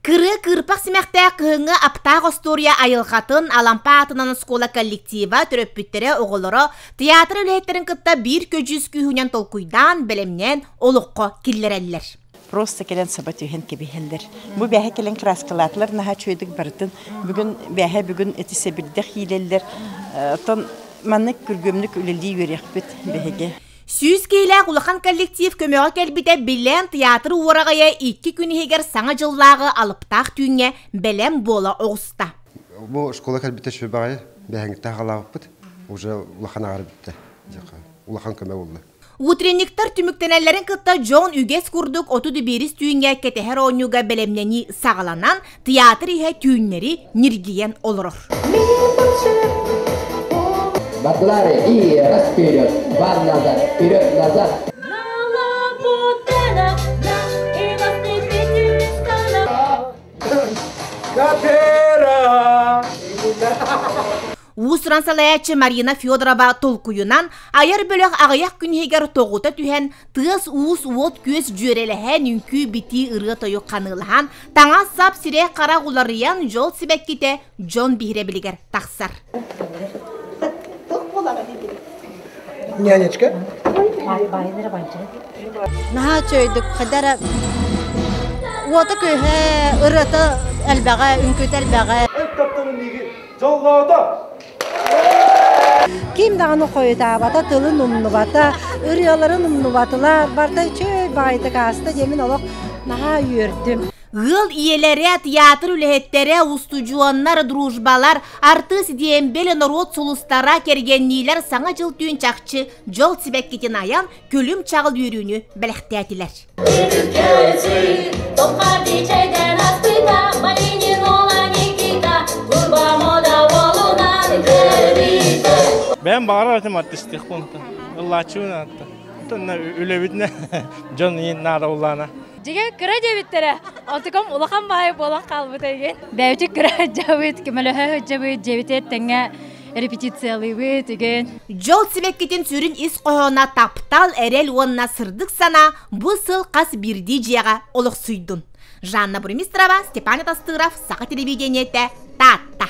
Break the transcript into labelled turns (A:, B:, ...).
A: Кырыа кыырпах симэхтээх кыһыҥҥы аптаах остуоруйа айылҕатын Алампа аатынан оскуола коллектива, төрөппүттэрэ, оҕолоро театр үлэһиттэрин кытта биир көдьүүс күүһүнэн толкуйдаан, бэлэмнээн олоххо киллэрэллэр.
B: Просто кэлэн саба түһэн кэбиһэллэр. Бу бэһэ кэлэн краскалаатылар наһаа үчүгэйдик барытын. Бүгүн бэһэ бүгүн эти сэбирдэх иилэллэр. Оттон маннык күргүөмнүк үлэлии үөрэхпит биһиги.
A: 100 киһилээх улахан коллектив көмөҕө кэлбитэ билэн театр уораҕайа 2 күн иһигэр саҥа дьыллааҕы алыптаах түүҥҥэ бэлэм буола оҕуста.
C: Бу школа кэлбитэ үчүгэй баҕайы бэһэҥҥиттэн хаалаабыппыт. Уже улахан аҕара бүттэ. Улахан көмө буолла.
A: Утренниктар түмүктэнэллэрин кытта дьон үгэс курдук 31 түүҥҥэ кэтэһэр оонньууга бэлэмнэнии саҕаланан, театр иһэ түүннэри ньиргийэн олорор.
D: Баклары и раз вперед, два назад, вперед, назад.
A: Капера! Уус-уран салайааччы Марина Федорова толкуйунан айар бөлөх аҕыйах күн иһигэр тоҕута түһэн, тыас-уус, уот-күөс дьүөрэлэһэн, үҥкүү-битии ырыа-тойук ханыылаһан, таҥас-сап сирэй-харах уларыйан, дьол сибэккитэ дьон биһирэбилигэр тахсар.
E: Нянечка.
F: Наһаа үчүгэйдик хайда эрэ уота-күөһэ, ырыата элбэҕэ, үҥкүүтэ элбэҕэ.
E: Тапталым миигин дьоллоото!
F: Ким даҕаны хойутаабата, тылын умнубата, ырыаларын умнубатылар, барыта үчүгэй баҕайытык ааста диэмин олох наһаа үөрдүм.
A: Ыал ийэлэрэ, театр үлэһиттэрэ, устудьуоннар, дружбалар, артыыс диэмбэл норуот сулустара, кэргэнниилэр Саҥа дьыл түүн чахчы дьол сибэккитин айан, күлүм-чаҕыл үөрүүнү бэлэхтээтилэр.
G: Бэйэм баҕарар этим артистыахпын ыллааччыбын аатта. Үлэбитинэ дьон наада улаана.
H: Дьигэ кыра диэбиттэрэ, онтукам улахан баайы буолан хаалбыта игин. Бэйэбит кыра дьабыт, көмөлөһө сылдьабыт, дьиэбитигэр тэҥҥэ репетициялыыбыт игин.
A: Дьол сибэккитин сүрүн ис хоһооно таптал, эрэл уонна сырдык санаа бу сыл хас биирдии дьиэҕэ олохсуйдун. Жанна Бурмистрова, Степан Атастыров, Саха телевидениетэ, Таатта.